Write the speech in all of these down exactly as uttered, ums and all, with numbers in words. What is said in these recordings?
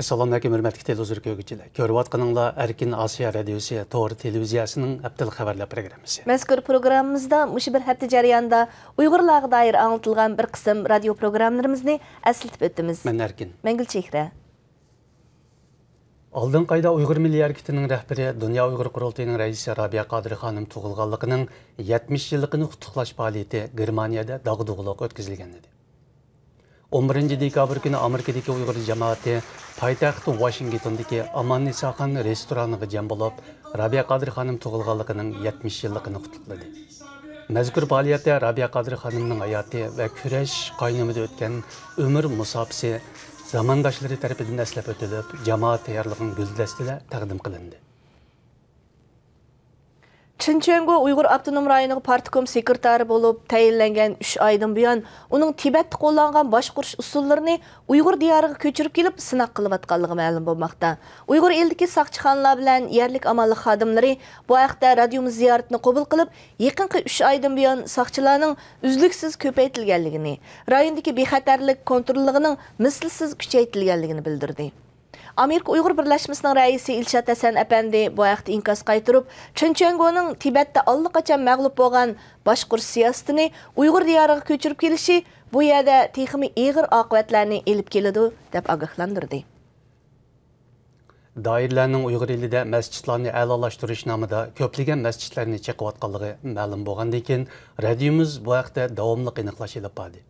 ئەسسالامۇئەلەيكۇم، ھۆرمەتلىك تېلېۋىزور كۆرگۈچىلەر. كۆرۈۋاتقىنىڭلار ئەركىن ئاسىيا رادىيوسى تور تېلېۋىزىيەسىنىڭ ھەپتىلىك خەۋەرلەر پروگراممىسى. مەزكۇر پروگراممىمىزدا مۇشۇ بىر ھەپتە جەريانىدا ئۇيغۇرلارغا دائىر ئاڭلىتىلغان بىر قىسىم رادىيو پروگراممىلىرىمىزنى ئەسلىتىپ ئۆتىمىز. مەن ئەركىن. مەن گۈلچېھرە. ئالدىنقى ئايدا ئۇيغۇر مىللىي ھەرىكىتىنىڭ رەھبىرى، دۇنيا ئۇيغۇر قۇرۇلتىيىنىڭ رەئىسى رابىيە قادىر خانىم تۇغۇلغانلىقىنىڭ يەتمىش يىللىقىنى قۇتلۇقلاش پائالىيىتى گېرمانىيەدە داغدۇغىلىق ئۆتكۈزۈلگەن ئىدى. ئون بىرىنچى دېكابىر كۈنى ئامېرىكىدىكى ئۇيغۇر جامائىتى پايتەخت ۋاشىنگتوندىكى ئاماننىساخان رېستورانىغا جەم بولۇپ، رابىيە قادىر خانىم تۇغۇلغانلىقىنىڭ يەتمىش يىللىقىنى قۇتلۇقلىدى. مەزكۇر پائالىيەتتە رابىيە قادىر خانىمنىڭ ھاياتى ۋە كۈرەش قاينىمىدا ئۆتكەن ئۆمۈر مۇساپىسى زامانداشلىرى تەرىپىدىن ئەسلەپ ئۆتۈلۈپ، جامائەت تەييارلىغان گۈلدەستىلەر تەقدىم قىلىندى. چېن چۈەنگو ئۇيغۇر ئاپتونوم رايونىغا پارتكوم سېكرېتارى بولۇپ تەيىنلەنگەن ئۈچ ئايدىن بۇيان، ئۇنىڭ تىبەتتە قوللانغان باشقۇرۇش ئۇسۇللىرىنى ئۇيغۇر دىيارىغا كۆچۈرۈپ كېلىپ سىناق قىلىۋاتقانلىقى مەلۇم بولماقتا. ئۇيغۇر ئېلىدىكى ساقچىخانىلار بىلەن يەرلىك ئامانلىق خادىملىرى بۇ ھەقتە رادىيومىز زىيارىتىنى قوبۇل قىلىپ، يېقىنقى ئۈچ ئايدىن بۇيان ساقچىلارنىڭ ئۈزلۈكسىز كۆپەيتىلگەنلىكىنى، رايوندىكى بىخەتەرلىك كونتروللۇقىنىڭ مىسلىسىز كۈچەيتىلگەنلىكىنى بىلدۈردى. ئامېرىكا ئۇيغۇر بىرلەشمىسىنىڭ رەئىسى ئىلشات ھەسەن ئەپەندى بۇ ھەقتە ئىنكاس قايتۇرۇپ، چېن چۈەنگونىڭ تىبەتتە ئاللىقاچان مەغلۇپ بولغان باشقۇرۇش سىياسىتىنى ئۇيغۇر دىيارىغا كۆچۈرۈپ كېلىشى بۇ يەردە تېخىمۇ ئېغىر ئاقىۋەتلەرنى ئېلىپ كېلىدۇ، دەپ ئاگاھلاندۇردى. دائىرىلەرنىڭ ئۇيغۇر ئېلىدە مەسچىتلارنى ئەلالاشتۇرۇش نامىدا كۆپلىگەن مەسچىتلەرنى چېقىۋاتقانلىقى مەلۇم بولغاندىن كېيىن، رادىيومىز بۇ ھەقتە داۋاملىق ئېنىقلاش ئېلىپ باردى.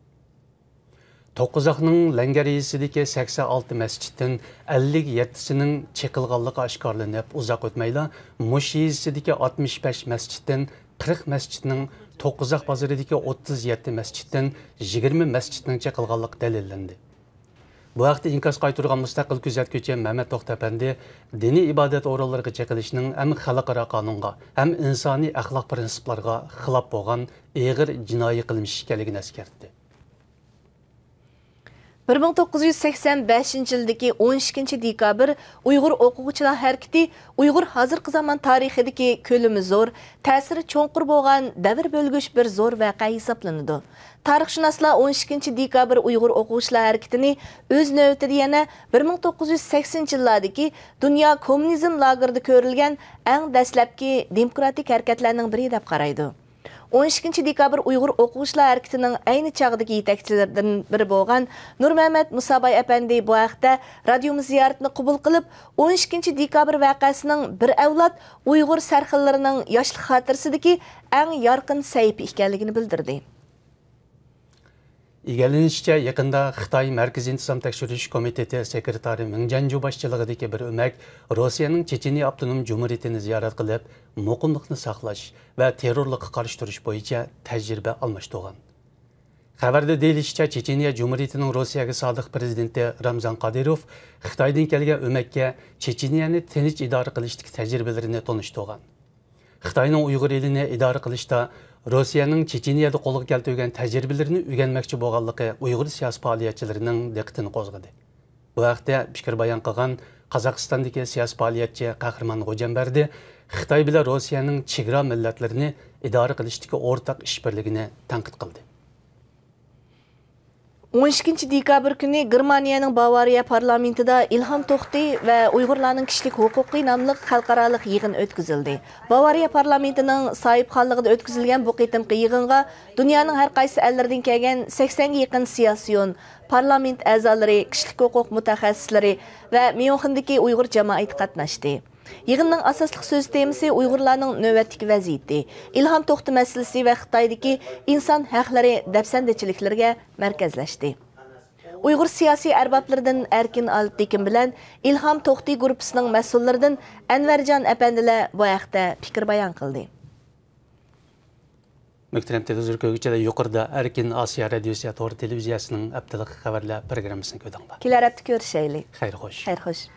توققۇزاقنىڭ لەڭگەر يېزىسىدىكى سەكسەن ئالتە مەسچىتتىن ئەللىك يەتتىسىنىڭ چېقىلغانلىقى ئاشكارىلىنىپ، ئۇزاق ئۆتمەيلا مۇش يېزىسىدىكى ئاتمىش بەش مەسچىتتىن قىرىق مەسچىتنىڭ، توققۇزاق بازىرىدىكى ئوتتۇز يەتتە مەسچىتتىن يىگىرمە مەسچىتنىڭ چېقىلغانلىقى دەلىللەندى. بۇ ھەقتە ئىنكاس قايتۇرغان مۇستەقىل كۆزەتكۈچى مەمەت توختى ئەپەندى دىنىي ئىبادەت ئورۇنلىرىغا چېقىلىشنىڭ ھەم خەلقئارا قانۇنغا، ھەم ئىنسانىي ئەخلاق پىرىنسىپلارغا خىلاپ بولغان ئېغىر جىنايى قىلمىش ئىكەنلىكىنى ئەسكەرتتى. بىر مىڭ توققۇز يۈز سەكسەن بەشىنچى يىلدىكى ئون ئىككىنچى دېكابىر ئۇيغۇر ئوقۇغۇچىلار ھەرىكىتى ئۇيغۇر ھازىرقى زامان تارىخىدىكى كۆلىمى زور، تەسىرى چوڭقۇر بولغان دەۋر بۆلگۈچ بىر زور ۋەقە ھېسابلىنىدۇ. تارىخشۇناسلار ئون ئىككىنچى دېكابىر ئۇيغۇر ئوقۇغۇچىلار ھەرىكىتىنى ئۆز نۆۋىتىدە يەنە بىر مىڭ توققۇز يۈز سەكسىنىنچى يىللاردىكى دۇنيا كوممۇنىزم لاگېرىدا كۆرۈلگەن ئەڭ دەسلەپكى دېموكراتىك ھەرىكەتلەرنىڭ بىرى دەپ قارايدۇ. ئون ئىككىنچى دېكابىر ئۇيغۇر ئوقۇغۇچىلار ھەرىكىتىنىڭ ئەينى چاغدىكى يېتەكچىلىرىدىن بىرى بولغان نۇرمەمەت مۇساباي ئەپەندى بۇ ھەقتە رادىيومىز زىيارىتىنى قوبۇل قىلىپ، ئون ئىككىنچى دېكابىر ۋەقەسىنىڭ بىر ئەۋلاد ئۇيغۇر سەرخىللىرىنىڭ ياشلىق خاتىرىسىدىكى ئەڭ يارقىن سەھىپە ئىكەنلىكىنى بىلدۈردى. ئىگىلىنىشىچە، يېقىندا خىتاي مەركىزىي ئىنتىزام تەكشۈرۈش كومىتېتى سېكرېتارى مېڭ جيەنجۇ باشچىلىقىدىكى بىر ئۆمەك روسىيەنىڭ چېچېنىيە ئاپتونوم جۇمھۇرىيىتىنى زىيارەت قىلىپ، مۇقىملىقنى ساقلاش ۋە تېررورلۇققا قارشى تۇرۇش بويىچە تەجرىبە ئالماشتۇرغان. خەۋەردە دېيىلىشىچە، چېچېنىيە جۇمھۇرىيىتىنىڭ روسىيەگە سادىق پىرېزىدېنتى رامزان قادىروف خىتايدىن كەلگەن ئۆمەككە چېچېنىيەنى تىنچ ئىدارە قىلىشتىكى تەجرىبىلىرىنى تونۇشتۇرغان. خىتاينىڭ ئۇيغۇر ئېلىنى ئىدارە قىلىشتا روسىيەنىڭ چېچېنىيەدە قولغا كەلتۈرگەن تەجرىبىلىرىنى ئۆگەنمەكچى بولغانلىقى ئۇيغۇر سىياسىي پائالىيەتچىلىرىنىڭ دىققىتىنى قوزغىدى. بۇ ھەقتە پىكىر بايان قىلغان قازاقىستاندىكى سىياسىي پائالىيەتچى قەھرىمان غوجامبەردى خىتاي بىلەن روسىيەنىڭ چېگرا مىللەتلىرىنى ئىدارە قىلىشتىكى ئورتاق ئىشبىرلىكىنى تەنقىد قىلدى. ئون ئىككىنچى دېكابىر كۈنى گېرمانىيەنىڭ باۋارىيە پارلامېنتىدا ئىلھام توختى ۋە ئۇيغۇرلارنىڭ كىشىلىك ھوقۇقى ناملىق خەلقئارالىق يىغىن ئۆتكۈزۈلدى. باۋارىيە پارلامېنتىنىڭ ساھىبخانلىقىدا ئۆتكۈزۈلگەن بۇ قېتىمقى يىغىنغا دۇنيانىڭ ھەر قايسى ئەللىرىدىن كەلگەن سەكسەنگە يېقىن سىياسىيون، پارلامېنت ئەزالىرى، كىشىلىك ھوقۇق مۇتەخەسسىسلىرى ۋە ميۇنخېندىكى ئۇيغۇر جامائىتى قاتناشتى. يىغىننىڭ ئاساسلىق سۆز تېمىسى ئۇيغۇرلارنىڭ نۆۋەتتىكى ۋەزىيىتى، ئىلھام توختى مەسىلىسى ۋە خىتايدىكى ئىنسان ھەقلىرى دەپسەندىچىلىكلىرىگە مەركەزلەشتى. ئۇيغۇر سىياسىي ئەربابلىرىدىن ئەركىن ئالپتېكىن بىلەن ئىلھام توختى گۇرۇپپىسىنىڭ مەسئۇللىرىدىن ئەنۋەرجان ئەپەندىلەر بۇ ھەقتە پىكىر بايان قىلدى. مۆھتەرەم تېلېۋىزور كۆرگۈچىلەر، يۇقىرىدا ئەركىن ئاسىيا رادىيوسى تور تېلېۋىزىيەسىنىڭ ھەپتىلىك خەۋەرلەر پروگراممىسىنى كۆردۈڭلار. كېلەر ھەپتە كۆرۈشەيلى. خەير خوش. خەير خوش.